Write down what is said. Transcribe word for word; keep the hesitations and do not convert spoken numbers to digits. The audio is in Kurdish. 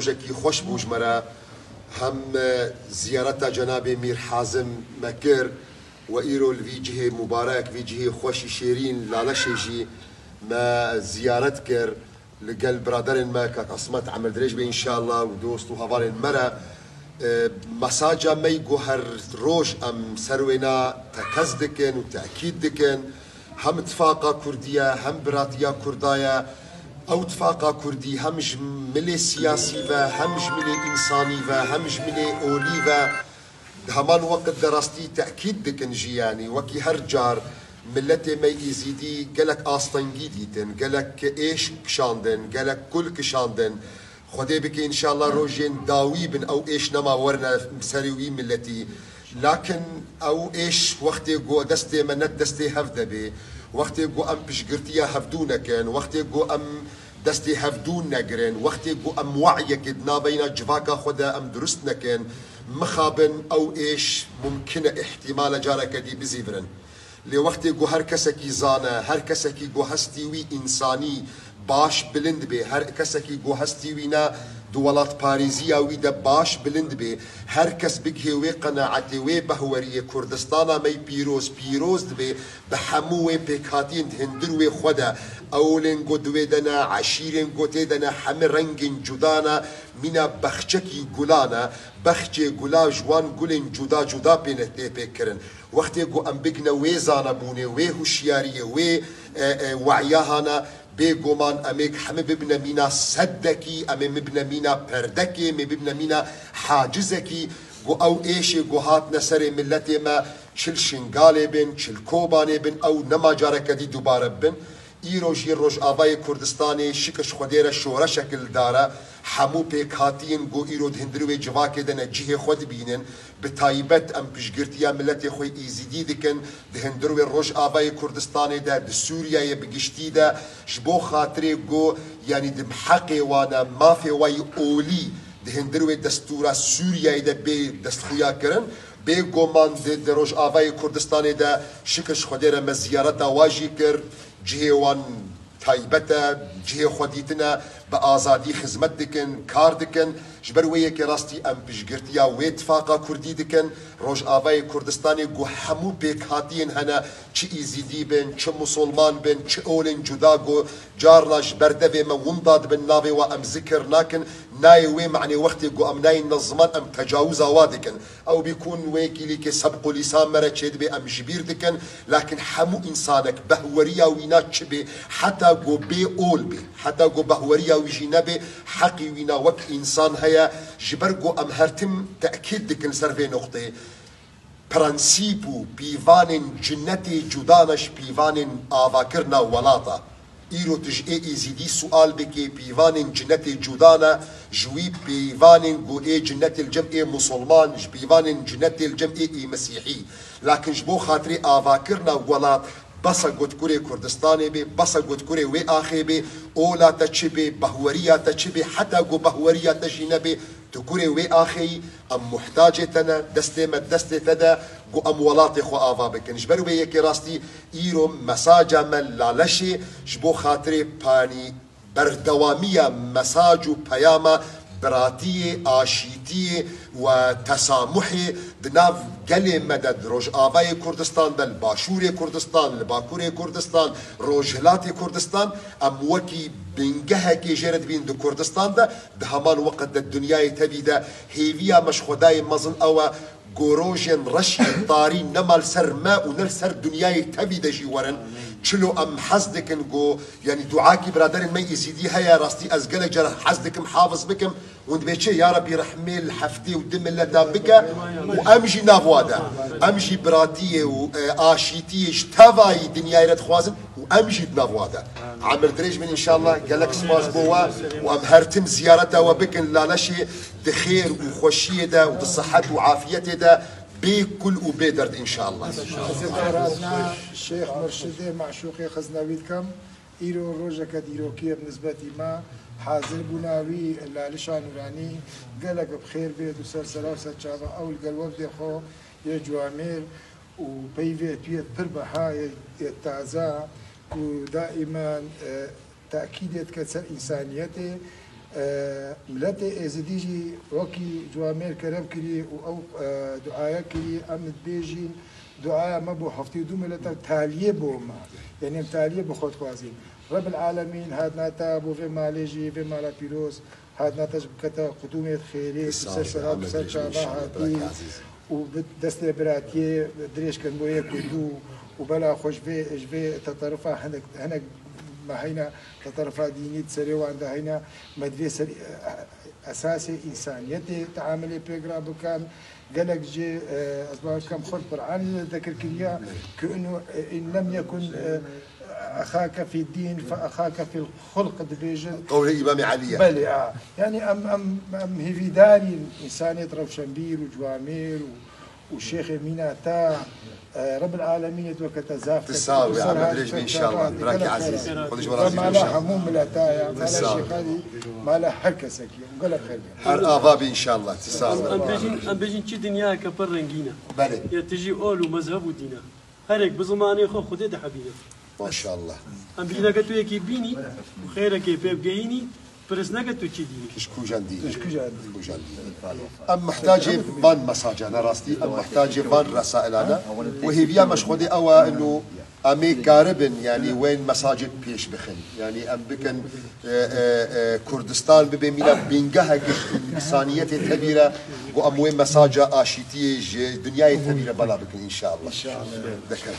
Rojekî xweş bû ji me re. Hem, e, ziyareta Cenabê Mîr Hazim me kir û îro li vî cihê mubarek, vî cihê xweşî şêrîn Laleşê jî me ziyaret kir. Li gel biraderên me, Kak Asmet, emir dirêj be înşallah, û dost û hevalên me re. E, mesaja me yî ku her roj em ser wêna tekez dikin û tekîd dikin. Hem tifaqa Kurdî ye, hem biratiya Kurda ye. Ew tifaqa Kurdî hem ji milê siyasî ve, hem ji milê însanî ve, hem ji milê olî ve, di heman weqt de rastî tekîd dikin jî, yanî wekî her car miletê me Êzîdî gelek astengî dîtin, gelek êş kişandin, gelek kul kişandin. Xwedê bike înşallah rojên dawî bin ew êş nema werine serê wî miletî. Lakin ew êş wextê ku destê me ne destê hev de bê, wextê ku em piştgirtiya hevdû nekin, wextê ku em destê hevdû negirin, wextê ku em we'yekê di navbeyna civaka xwe de em durust nekin, mixabin ew êş mumkin e, îhtîmal e careke dî bizîvirin. Lê wextê ku her kesekî zane, her kesekî ku hestî wî însanî baş bilind bê, her kesekî ku hestî wî ne di welatparêziya wî de baş bilind bê, her kes bigihê wê qenaetê, wê behweriyê Kurdistana me yî pîroz, pîroz dibe bi hemû wê pêkhatiyên di hundir wê xwe de. Ewlên ku di wê de ne, eşîrên ku tê de ne, hemî rengên cuda ne, mîna bexçekî gulan e, bexçê gula ji wan gulên cuda cuda pê ne tê pêk kirin. Wextê ku em bigine wê zanebûnê, wê huşyariyê, wê, e, e, we'ya hane, bêguman em ê hemî bibine mîna seddekî, em ê bibine mîna perdekê, em ê bibine mîna hacizekî, ku ew êşê ku hatine serê miletê me, çi li Şingalê bin, çi li Kobanê bin, ew nema careke dî dubare bibin. Îro jî Rojavayê Kurdistanê şikir ji Xwedê re şoreşek li dar e. Hemû pêkhatiyên ku îro di hundir wê civakê de ne cihê xwe dibînin. Bi taybet em piştgirtiya miletê xwe Êzîdî dikin. Di hundir wê Rojavayê Kurdistanê de, di Sûriyeyê bi giştî de, ji bo xatirê ku, yanî di heqê wan e, mafê wan yî olî di hundir wê destûra Sûriyeyê de bê destxuya kirin. Bêguman di, di Rojavayê Kurdistanê de şikir ji Xwedê re me ziyareta wa jî kir. Cihê wan taybet e, cihê xwe dîtine, bi azadî xizmet dikin, kar dikin. Ji ber wê yekê rastî em piştgirtiya wê tifaqa Kurdî dikin. Rojavayê Kurdistanê ku hemû pêkhatiyên hene, çi Êzîdî bin, çi Musulman bin, çi olên cuda ku carna ji ber devê me winda dibin, navê wa em zikir nakin. Nayê wê manê wextê ku em nayîn ne ziman em tecawiza wa dikin. Ew bî ku wê kîlîkê sebq û lîsan me re çêdibê em ji bîr dikin, lakin hemû însanek behweriya wîna çi bê, heta ku bê ol bê, heta ku behweriya wî jî nebê, heqî wîna wek însan heye, ji ber ku em her tim tekîd dikin ser vê nuqteyê. Prensîp û pîvanên cinetê cuda ne ji pîvanên avakirina welata. Îro tu ji ê Êzîdî sual bikê, pîvanên cinetê cuda ne ji wî pîvanên ku ê cinetê li cem ê musulman, ji pîvanên cinetê li cem ê, ê mesîhî. Lakin ji bo xatirê avakirina welat, bes e ku tu kurê Kurdistanê bê, bes e ku tu kurê wê axê bê, ola te çi bê, behweriya te çi bê, heta ku behweriya te jî nebê, tu kurê wê axê yî, em muhtacê te ne, destê me destê te de, ku em welatê xwe ava bikin. Ji ber wê yekê rastî îro mesaja me Laleşê ji bo xatirê panî berdewamiya mesaj û peyama biratiyê, aşîtiyê û tesamuhê di nav gelê me de, di Rojavayê Kurdistan de, li Başûrê Kurdistan, li Bakurê Kurdistan, Rojhilatê Kurdistan, em wekî bingehekê jê re dibîn di Kurdistan de, di heman weqt de dinyayê tevî de hêviya me ji Xwedayê mezin ew e, ku rojên reş yên tarî ne mal ser me û ne li ser dinyayê tevî de jî werin. Çilo em hez dikin ku, yanî duakî biraderên me Êzîdî heye, rastî ez gelek cara hez dikim hafiz bikim. Hûn dibê çi? Ya Rebî rehmê li heftê û du mileta bike û em jî nav wa de. Em jî biratiyê û, e, aşîtiyê ji tevayî dinyayê re dixwazin û em jî di nav wa de. Emir dirêj bin înşallah. Gelek spas bo we û em her tim ziyareta we bikin Laleşê. Di xêr û xweşiyê de û di sihet û afiyetê de bê kul û bê derd înşallah. Ez ê darazna Şêx Murşidê Meşûqê Xiznewî dikim. Îro rojeke dîrokî ye bi nisbetî me. Hazir bûna wî Lalişa Nûranî gelek bi xêr bêt û ser sera û ser çava ew li gel wefdê xwe yê ciwamêr û peyvê tu yê pir biha yê, yê taze ku daîman, e, tekîdê dike ser însaniyetê. E, Miletê Êzidî jî wekî Cuamêr kerem kirî û ew, e, duaya kirî, em dibêjîn, duaya me bo heftê û du mileta taliyê bo me. Yanî em taliyê bi xwe dixwazîn. Rebil Alemîn hatnata bo vê malê jî, vê mala pîroz, hatnata ji bikete qudûmê xêrê, tu ser serat, tu ser çava hatî û bi destê biratiyê dirêj kin bo yek û du û bela xwe ji vê, ji vê teterifa hinek, hinek me heyna, teterifa dînî di serê wan de heyna, me divê ser, e, esasê însaniyetê teamilê pêk re bikin. Gelek jî, e, ez bawer dikim xwe li Qur'anê de dekir kiriya, ki inu, e, in lem yekun, e, exake fî dîn fe exake fî xulq dibêjin. Qewlê Îmamê Elî ye. Belê, a. Yanî em, em, em hêvîdarîn însaniyet rewşenbîr û cuamêr û, û şêxê mîna te, e, Rebil Alemînê tu weke te zaf. Tu sağ ol, Ahmet Recbi, inşallah. Bırak Aziz. Xwedê ji we razî be, inşallah. Hemû mileta ya, mala şêxanî, mala her kesekî. Gelek xêr be. Her ava be inşallah. Tu sağ ol. Em bêjin, em bêjin çi dinyayeke pir rengîn e. Belê. Ya tijî ol û mezheb û dîn e. Herek bi zimanê xwe Xwedê dihebîne. Maşallah. Em bîneke tu yekî bînî û xêrekê pê bigehînî, pirsneke tu çi dînî? Tu ji kujan dînî? Tu ji kujan dînî? Kujan dînî? Em muhtacê van mesaca ne rastî, em muhtacê van resailane. Û hêviya me ji Xwedê ew e ino em ê karibin, yanî wên mesacê pêş bixin. Yanî em bikin, e, e, e, Kurdistan bibe mîna bîngehek însaniyetê tevî re, ku em wê mesaca aşîtiyê ji dinyayê tevî re bela bikin, înşallah. Deker.